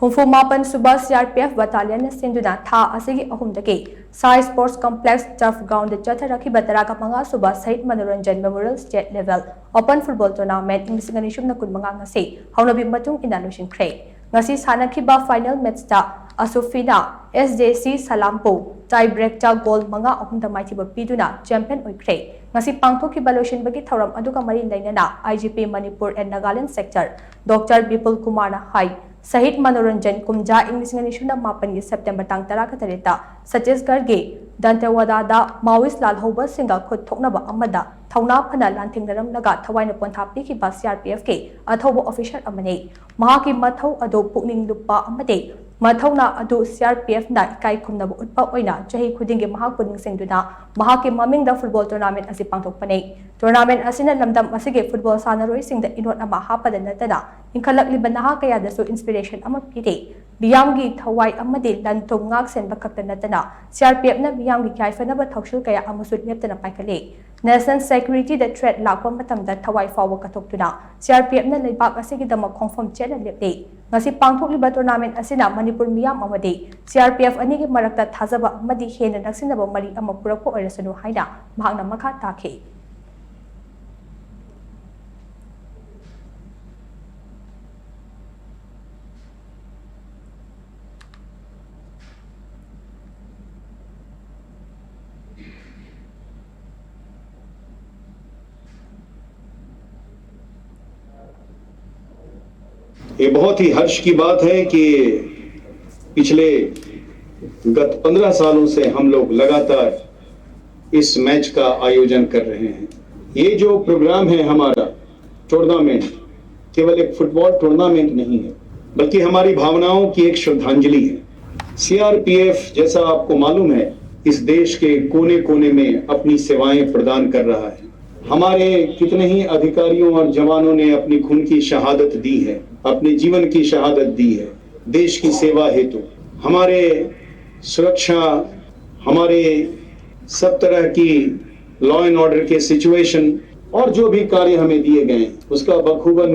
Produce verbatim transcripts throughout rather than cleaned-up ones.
ꯍꯨꯝꯐꯨ ꯃꯥꯄꯟ ꯁꯨꯕ C R P F battalionꯅ ꯁꯤꯟꯗꯨꯅ ꯊꯥ ꯑꯁꯤꯒꯤ ꯑꯍꯨꯝꯗꯒꯤ ꯁꯥꯏ Sports Complex turf groundꯗ ꯆꯠꯊꯔꯛꯈꯤꯕ ꯇꯔꯥꯃꯉꯥ ꯁꯨꯕ ꯁꯍꯤꯗ Manoranjan Memorial State Level Open Football Tournament ꯏꯪ ꯂꯤꯁꯤꯡ ꯑꯅꯤ ꯁꯨꯞꯅ ꯀꯨꯟꯃꯉꯥ ꯉꯁꯤ ꯍꯧꯅꯕꯤ ꯃꯇꯨꯡ ꯏꯟꯅ ꯂꯣꯏꯁꯤꯟꯈ꯭ꯔꯦ꯫ ꯉꯁꯤ ꯁꯥꯟꯅꯈꯤꯕ final matchꯇ ꯑꯁꯨꯐꯤꯅ S J C Salampu tie breakꯇ goal ꯃꯉꯥ ꯑꯍꯨꯝꯗ ꯃꯥꯏꯊꯤꯕ ꯄꯤꯗꯨꯅ champion ꯑꯣꯏꯈ꯭ꯔꯦ꯫ ꯉꯁꯤ ꯄꯥꯡꯊꯣꯛꯈꯤꯕ ꯂꯣꯏꯁꯤꯟꯕꯒꯤ ꯊꯧꯔꯝ ꯑꯗꯨꯒ ꯃꯔꯤ ꯂꯩꯅꯅ I G P Manipur and Nagaland Sector Doctor Bipul Kumarꯅ ꯍꯥꯏ, ꯁꯍꯤꯗ ꯃꯅꯣꯔꯟꯖꯟ ꯀꯨꯝꯖꯥ ꯏꯪ ꯂꯤꯁꯤꯡ ꯑꯅꯤ ꯁꯨꯞꯅ ꯃꯥꯄꯟꯒꯤ September ꯇꯥꯡ ꯇꯔꯥꯒ ꯇꯔꯦꯠꯇ ꯆꯇꯤꯁꯒꯔꯒꯤ ꯗꯟꯇꯦꯋꯥꯗꯥꯗ Maoist ꯂꯥꯜꯍꯧꯕꯁꯤꯡꯒ ꯈꯨꯠ ꯊꯣꯛꯅꯕ ꯑꯃꯗ ꯊꯧꯅꯥ ꯐꯅ ꯂꯥꯟꯊꯦꯡꯅꯔꯝꯂꯒ ꯊꯋꯥꯏꯅ ꯄꯣꯟꯊꯥ ꯄꯤꯈꯤꯕ C R P Fꯀꯤ ꯑꯊꯧꯕ officer ꯑꯃꯅꯤ꯫ ꯃꯍꯥꯛꯀꯤ ꯃꯊꯧ ꯑꯗꯨ ꯄꯨꯛꯅꯤꯡ ꯂꯨꯞꯄ ꯑꯃꯗꯤ ꯃꯊꯧꯅꯥ ꯑꯗꯨ C R P Fꯅ ꯏꯀꯥꯏ ꯈꯨꯝꯅꯕ ꯎꯠꯄ ꯑꯣꯏꯅ ꯆꯍꯤ ꯈꯨꯗꯤꯡꯒꯤ ꯃꯍꯥꯛꯄꯨ ꯅꯤꯡꯁꯤꯡꯗꯨꯅ ꯃꯍꯥꯛꯀꯤ ꯃꯃꯤꯡꯗ football tournament ꯑꯁꯤ ꯄꯥꯡꯊꯣꯛꯄꯅꯤ꯫ Tournament ꯑꯁꯤꯅ ꯂꯝꯗꯝ ꯑꯁꯤꯒꯤ football ꯁꯥꯟꯅꯔꯣꯏꯁꯤꯡꯗ ꯏꯅꯣꯠ ꯑꯃ ꯍꯥꯞꯄꯗ ꯅꯠꯇꯅ ꯏꯟꯈꯠꯂꯛꯂꯤꯕ ꯅꯍꯥ ꯀꯌꯥꯗꯁꯨ inspiration ꯑꯃ ꯄꯤꯔꯤ꯫ ꯃꯤꯌꯥꯝꯒꯤ ꯊꯋꯥꯏ ꯑꯃꯗꯤ ꯂꯟ ꯊꯨꯝ ꯉꯥꯛ ꯁꯦꯟꯕ ꯈꯛꯇ ꯅꯠꯇꯅ C R P Fꯅ ꯃꯤꯌꯥꯝꯒꯤ ꯌꯥꯏꯐꯅꯕ ꯊꯧꯁꯤꯜ ꯀꯌꯥ ꯑꯃꯁꯨ ꯂꯦꯞꯇꯅ ꯄꯥꯏꯈꯠꯂꯤ꯫ National securityꯗ threat ꯂꯥꯛꯄ ꯃꯇꯝꯗ ꯊꯋꯥꯏ ꯐꯥꯎꯕ ꯀꯠꯊꯣꯛꯇꯨꯅ C R P Fꯅ ꯂꯩꯕꯥꯛ ꯑꯁꯤꯒꯤꯗꯃꯛ ꯈꯣꯡꯐꯝ ꯆꯦꯠꯅ ꯂꯦꯞꯂꯤ꯫ ꯉꯁꯤ ꯄꯥꯡꯊꯣꯛꯂꯤꯕ tournament ꯑꯁꯤꯅ ꯃꯅꯤꯄꯨꯔ ꯃꯤꯌꯥꯝ ꯑꯃꯗꯤ C R P F ꯑꯅꯤꯒꯤ ꯃꯔꯛꯇ ꯊꯥꯖꯕ ꯑꯃꯗꯤ ꯍꯦꯟꯅ ꯅꯛꯁꯤꯟꯅꯕ ꯃꯔꯤ ꯑꯃ ꯄꯨꯔꯛꯄ ꯑꯣꯏꯔꯁꯅꯨ ꯍꯥꯏꯅ ꯃꯍꯥꯛꯅ ꯃꯈꯥ ꯇꯥꯈꯤ꯫ ये बहुत ही हर्ष की बात है कि पिछले गत पन्द्रह सालों से हम लोग लगातार इस मैच का आयोजन कर रहे हैं। ये जो प्रोग्राम है हमारा टूर्नामेंट, केवल एक फुटबॉल टूर्नामेंट नहीं है, बल्कि हमारी भावनाओं की एक श्रद्धांजलि है। सीआरपीएफ, जैसा आपको मालूम है, इस देश के कोने कोने में अपनी सेवाएं प्रदान कर रहा है। हमारे कितने ही अधिकारियों और जवानों ने अपनी खून की शहादत दी है, अपने जीवन की शहादत दी है देश की सेवा हेतु। हमारे सुरक्षा, हमारे सब तरह की लॉ एंड ऑर्डर के सिचुएशन और जो भी कार्य हमें दिए गए हैं, उसका बखूबन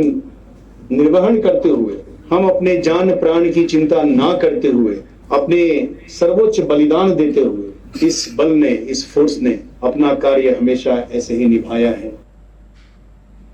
निर्वहन करते हुए हम अपने जान प्राण की चिंता ना करते हुए, अपने सर्वोच्च बलिदान देते हुए, इस बल ने, इस फोर्स ने अपना कार्य हमेशा ऐसे ही निभाया है।